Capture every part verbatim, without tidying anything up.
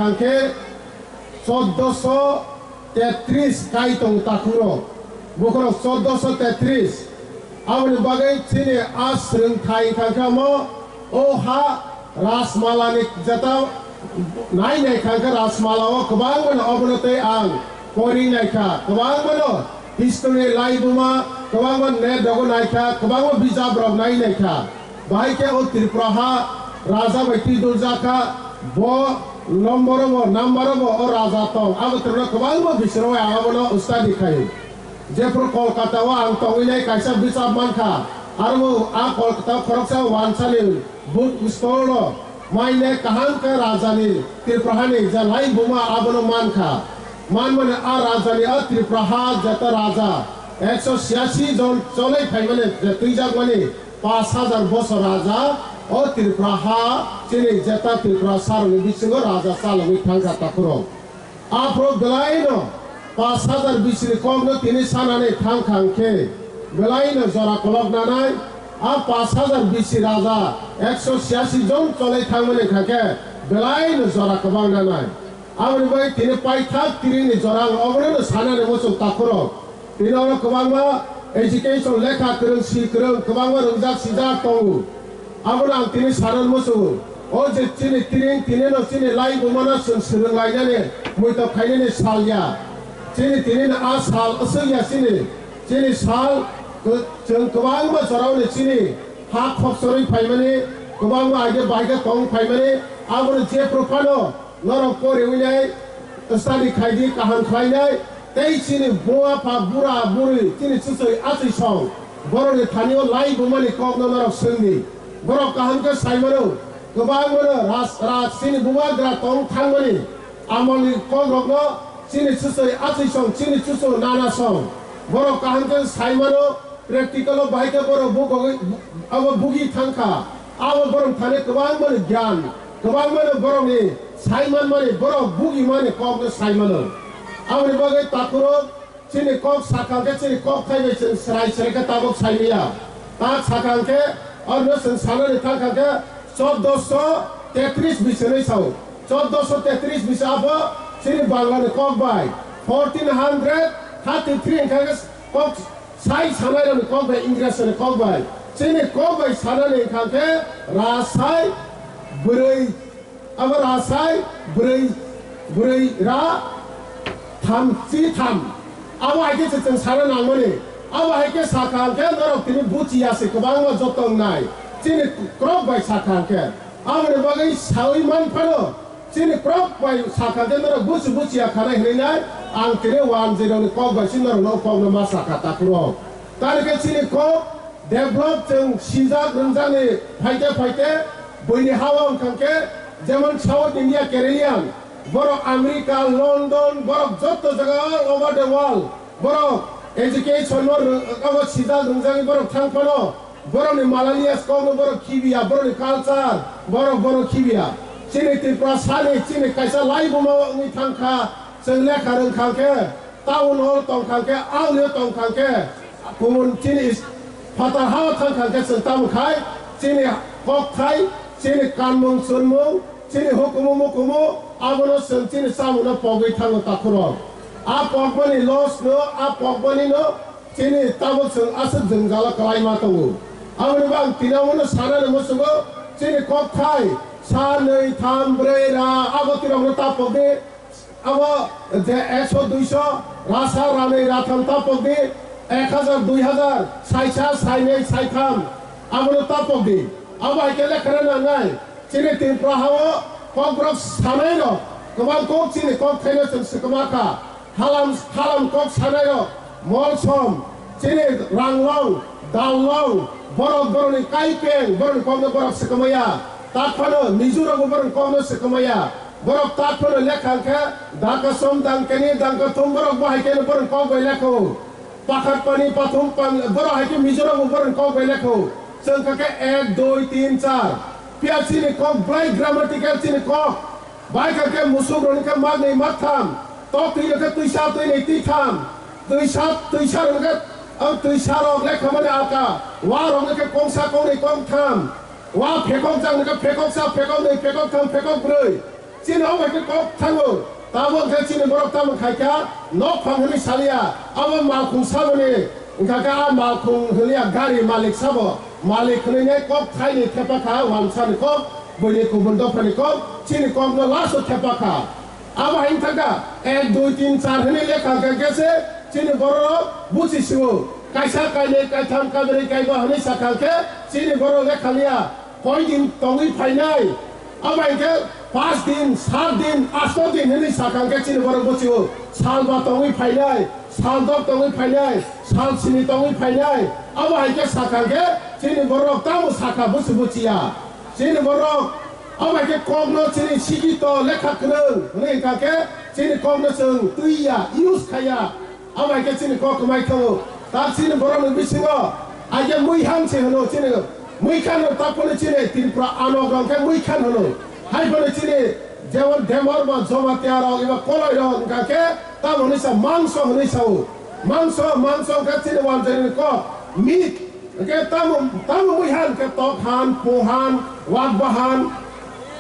Hwnkhe choddoso tetris kai tong takhurok, bukhurok choddoso tetris. Aboni bagwi chini a swrwngthai hwnkha khe omo, o ha Rajmalani jeta nai nai kha khe Rajmala o kwbangmano obono tei ang pori nai kha, kwbangmano history laibuma, kwbangma net rogo nai kha, kwbangma bijap rok nai nai kha. Bahai khe o Tripura ha raja bai twi dulja kha, bo nomboro bo, nambaro bo o raja tong. Abo twrwngno kwbangma bisiro ang abono study khaio. Jephru Kolkata o ang tongwi nai kaisa bijap mankha, aro bo a Kolkata o khoroksa wansani book stall o mai nai kaham khe rajani Tripura hani je laibuma abono mankha. Manmani a rajani a Tripura ha jeta raja ekso chiyasi jon cholai phaimani je twijakmani Pash hajar bosor raja o Tripura ha chini jeta Tripura saroni bisingo raja chalogwi thangkha takhurok. Aphuru belaino pash hajar bisini kokno tini sanani thangkha hwnkhe belaino jora kolok nanai. A pash hajar bisi raja ekso chiyasi jon cholai thangmani hwnkha khe belaino jora kwbang nanai. Aboni bai tini paithak tiringni jora ang obono sanani muchung takhurok. Tini oro kwbangma education lekha kwrwng si kwrwng kwbangma rwngjak sijak tongo. Abono ang tini sanan muchungo. O je chini tiring tini no chini laibuma no chwng swrwng lainani muitok khainani sal ya. Chini tini no a sal aswk ya chini. Chini sal kw-, chwng kwbangma jorao ni chini ha khokchorwi phaimani, kwbangma aide bahaikhe tong phaimani, abono jephru phano norok poriwi nai, study khaidi, kaham khlainai, tei chini buma pha bura buri, chini chuchwi achwi song, borokni thani o laibumani kokno norok swngdi. Borok kaham khe saimano, kwbangmano ras-, ras-, chini bubagra tong thangmani amolni kokrokno chini chuchwi achwi song, chini chuchu nana song. Borok kaham khe saimano, practical o bahai khe borok bugogwi, abo bugi thangkha. Abo borok thani kwbangmani gyan, kwbangmani borokni saimanmani, borok bugimani kokno saimano. Aboni bagwi takhurok chini kok sakha khe chini kok thai bai chwng srai srai khe tabuk saimaya. Tak sakha khe orno chwng sanani thangkha khe choddoso tetris bisinwi sao. Choddoso tetris bisa abo chini Banglani kok bai fourteen hundred thirty three hwnkha khe kok sai sanairokni kok bai, Ingresni kok bai, chini kok bai sanani hwnkha khe rasai bwrwi, abo rasai bwrwi, bwrwi ra thamchi tham. Abo hai khe se chwng sana nangmani. Abo hai khe sakha hwnkhe norok tini buchiya se kwbangma joto wngnai. Chini kok bai sakha hwnkhe. Aboni bagwi saui man phano, chini kok bai sakha je norok buchi buchi ya khanai hinwi nai, ang tini one zero ni kok bai si norok no kok no ma sakha takhurok. Tani khe chini kok develop chwng sijak rwngjani phaite phaite buini ha o wngkha khe jemon South India Keralian, borok America, London, borok joto jaga all over the world, borok education no rw-, abo sijak rwngjani borok thang phano, borokni Malayalias kokno borok khibiya, borokni culture, borok bono khibiya. Chini Tripura sani, chini kaisa laibuma wngwi thangkha, chwng lekha rwngkha khe, town hall tongkha khe, aulio tongkha khe, kumun chini is-, phatar hao thangkha khe, chwng tamo khai, chini kokthai, chini kanmung chunmung, chini hukumu mukumu, abono chwng chini chamungno pogwi thango takhurok. A pokmani loss no, a pokmani no, chini tabuk chwng aswk jwngjalo kwlaima tongo. Aboni bo ang tini omono sanani muchungo, chini kokthai sa nwi, tham, brwi, ra, abo tirokno ta pokdi, abo je ekso, duiso, rasa, ranwi, ratham ta pokdi, ek hajar, dui hajar, saisa, sainwi, saitham, abono ta pokdi. Abo hai khe lekha rw nangnai. Chini Tripura ha o kokborok sanai rok kwbang kok chini kokthaino chwng swkma kha. Halam, halam kok sanai rok, Molsom, chini Ranglong, Dallong, borok borokni kaipeng, borokni kokno borok swkma ya. Tak phano Mizo rokbo borokni kokno swkma ya. Borok tak phano lekha khe Dakasom, Dangkeni, Dangkathum, borok bo hai khe borokni kok bai lekha o. Pakhat pani pathum pan, borok hai khe Mizoram bo borok kok bai lekho. Chwng kha khe ek, dui, tin, char. Phiya chini kok belai grammatical chini kok. Bai kha khe musuk rok khe mak nwi mak tham. Tok twi rok khe twisa twi nwi twi tham. Twisa, twisa rok khe, ang twisa rok lekha mani alka. Wa rok khe kongsa kongnwi kong tham. Wa phekok jang khe phekok sa, phekok nwi, phekok tham, phekok brwi. Chini omo khe kok thango. Tamo khe chini borok tamo khai kha, nok phang hwnwi saliya. Abo malkhung saboni, wngkha khe a malkhung hwnliya gari malik sabo. Malik hwnwi ne kok thaini thepa kha, wansani kok, buini kubun dophani kok, chini kokno last o thepa kha. Abo hai wngkha kha, ek, dui, tin, char hwnwi lekha kha khe se chini borok buchi sio. Kaisa, kainwi, kaitham, kabrwi, kaiba hwnwi sakha khe chini borok lekha liya. Koi din tongwi phainai, abo hai khe paanch din, saat din, asto din hwnwi sakha khe chini borok buchio. Sal ba tongwi phainai, sal dok tongwi phainai, sal sini tongwi phainai, abo hai khe sakha khe chini borok tamo sakha buchi buchiya. Chini borok abo hai khe kokno chini sikito lekha kwrwng hwnwi wngkha khe chini kokno chwng twiya, use khaiya. Abo hai khe chini kok kwmai thango. Tak chini borokni bisingo, aike muihan se hwno chini, muikhan no tak phano chini Tripura anok rok khe muikhan hwno. Hai phano chini jemon Demor ba Jamatia rok eba Koloi rok wngkha khe tamo hwnwi sa mangso hwnwi sao. Mangso, mangso wngkha chini wanjani kok, meat. Hwnkhe tamo, tamo muihan khe tok han, po han, wak bahan,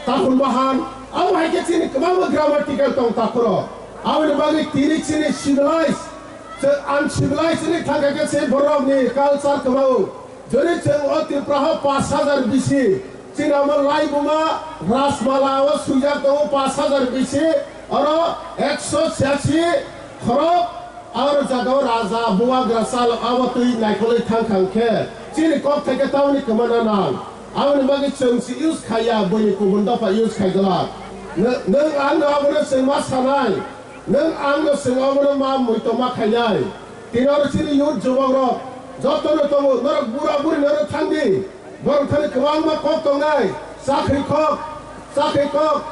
takhun bahan. Abo hai khe chini kwbangma grammatical tong takhuro. Aboni bagwi tini chini civilized, chwng uncivilized hwnwi thangkha khe se borokni culture kwmao. Jori chwng o Tripura ha pash hajar bisi, chini amo laibuma Rajmala o swijak tongo pash hajar bisi, oro ekso chasi khorok. Aro jaga o raja, bubagra chalo abo twi naikolwi thang thang khe chini kok thai khe tamoni kwmana nang. Aboni bagwi chwng se use khaiya, buini kubun dopha use khai glak. Nw-, nwng ang no abono chwng ma sanai, nwng ang no chwng abono ma muitok ma khainai. Tini oro chini youth jubok rok joto no tongo, norok bura buri norok thang di. Borok thani kwbangma kok tongnai, chakri kok, chakri kok,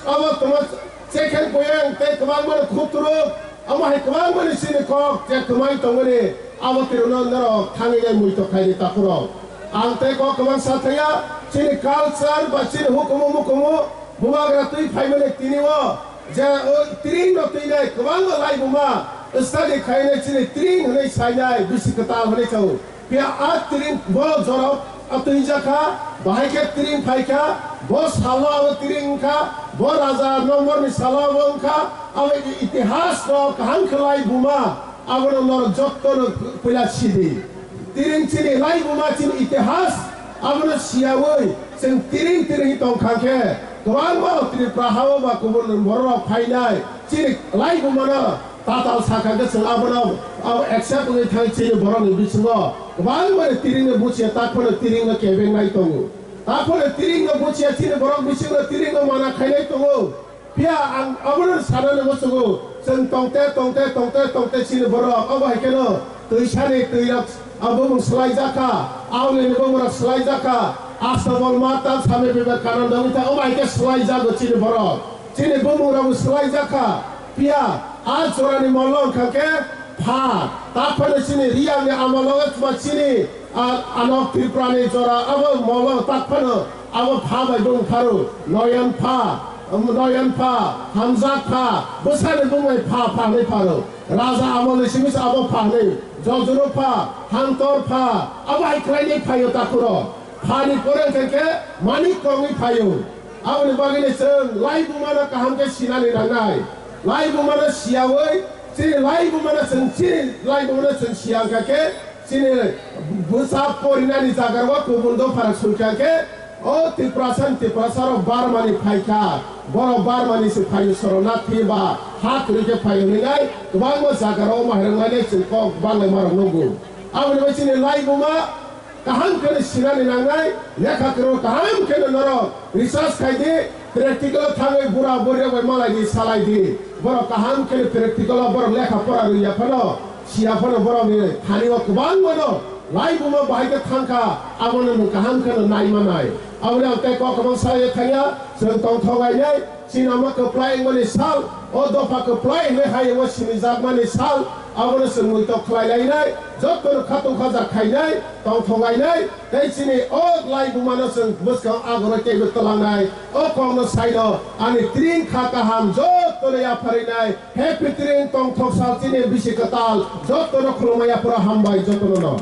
abo tongma chekhen poyeng tei kwbangma no khuk turuk, amo hai kwbangma ni chini kok je kwmai tongmani abo tirwno norok thangwi nai muitok khaini takhurok. Ang tei kok kwbang sa thaya, chini culture ba chini hukumu mukumu bubagra twi phaimani tini o je o tiring no twi nai kwbangma laibuma study khainai chini tiring hwnwi sainai bisi kwtal hwnwi sao. Phiya a tiring bo jorao a twijak kha, bahai khe tiring phai kha, bo salo abo tiring wng kha, bo raja nomborni salo abo wng kha, abo itihas no kaham khe laibuma, abono norok jotto no puila sidi. Tiring chini laibuma chini itihas, abono siyaui chwng tiring tiring tong kha khe, kwbangma Tripura hao ba kubun borok rok phainai, chini laibuma no tatal sakha khe chwng abono, abo accept wngwi thang chini borokni bisingo kwbangmani tiringno buchiya, tak phano tiringno kebengnai tongo. Tak phano tiringno buchiya, chini borok bisingo tiringno mana khainai tongo. Phiya ang abono sanani muchungo, chwng tongte, tongte, tongte, tongte chini borok obo hai kheno twisani twirok, a bumung swlaijak kha, aulini bumungrok swlaijak kha, Astabol Matal Swami Vivekananda wngwi thang, obo hai khe swlaijago chini borok. Chini bumungrokbo swlaijak kha. Phiya a jorani molo wngkha khe pha. Tak phano chini Riyangni amolo ba chini, a, anok Tripurani jora abo molo tak phano abo pha bai bo wngpharo. Noyan pha, um, Noyan pha, Hamjak pha, bwsani bumung bai pha pha hwnwi pharo. Raja amolni simi se abo pha hwnwi. Jojoro pha, Hangtor pha, abo hai khlainai phaio takhuro. Phani pore wngkha khe manik kongwi phaio. Aboni bagwino chwng laibumano kaham khe sinani nangnai. Laibumano siyaui, chini laibumano chwng, chini laibumano chwng siya wngkha khe, chini bwsa porinani jagarok kubun dopharok songkha khe, o Tiprasa ni Tiprasarok Barmani phaikha, borok Barmani se phaio, Soronakthi ba ha kwrwi khe phaio hwnwi nai kwbangma jagarok mairok lainai chwng kok banglaima rok nugo. Aboni bai chini laibuma kaham kheno sinani nangnai, lekha kwrwng kaham kheno norok research khai di, practical o thangwi bura buri rok bai malai di, salai di. Borok kaham kheno practical o borok lekha pora rwya phano, siya phano borokni thani o kwbangma no laibuma bahai khe thangkha, abono nwng kaham kheno nai manai. Aboni ang tei kok kwbang sawi thangya, chwng tongthok lainai. Chini omo kwplai wngmani sal, o dopha kwplai hwnwi hayungo sinijakmani sal, abono chwng muitok khlai lainai, jotono khatung khaja khainai, tongthok lainai, tei chini o laibumano chwng bwskang agoro teibo twlangnai, o kokno saino ani tiring kha kaham jotono yapharinai, happy tiring tongthok sal chini bisi kwtal, jotono khulumma yapharo hambai jotono no.